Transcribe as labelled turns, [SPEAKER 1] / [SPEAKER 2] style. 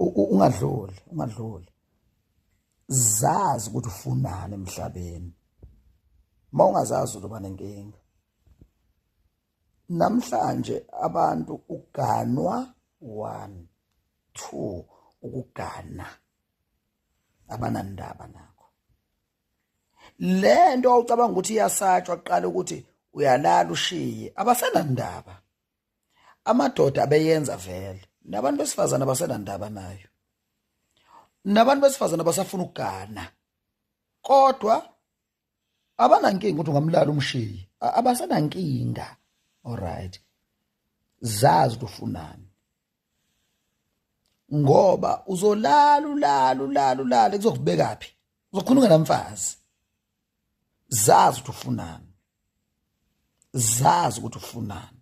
[SPEAKER 1] Ungadluli, ungadluli. Zazi ukuthi ufunani emhlabeni. Uma ungazazi uzoba nenkinga. Namhlanje abantu uganwa 1 2 ukugana abanandaba nakho. Lento awucabanga ukuthi iyasatshwa kuqala ukuthi uyalala ushiye abasenandaba. Amadoda abeyenza vele nabantu besifazana abasenandaba nayo. Nabantu besifazana basafuna ukugana. Kodwa abanankinga ukuthi ungamlala umshiye abasenankinga. Alright, zazi ukuthi ufunani ngoba uzolala ulala ulala ulala kuzokubeka phi, uzokhona ungenamfazi. Zazi ukuthi ufunani, zazi ukuthi ufunani.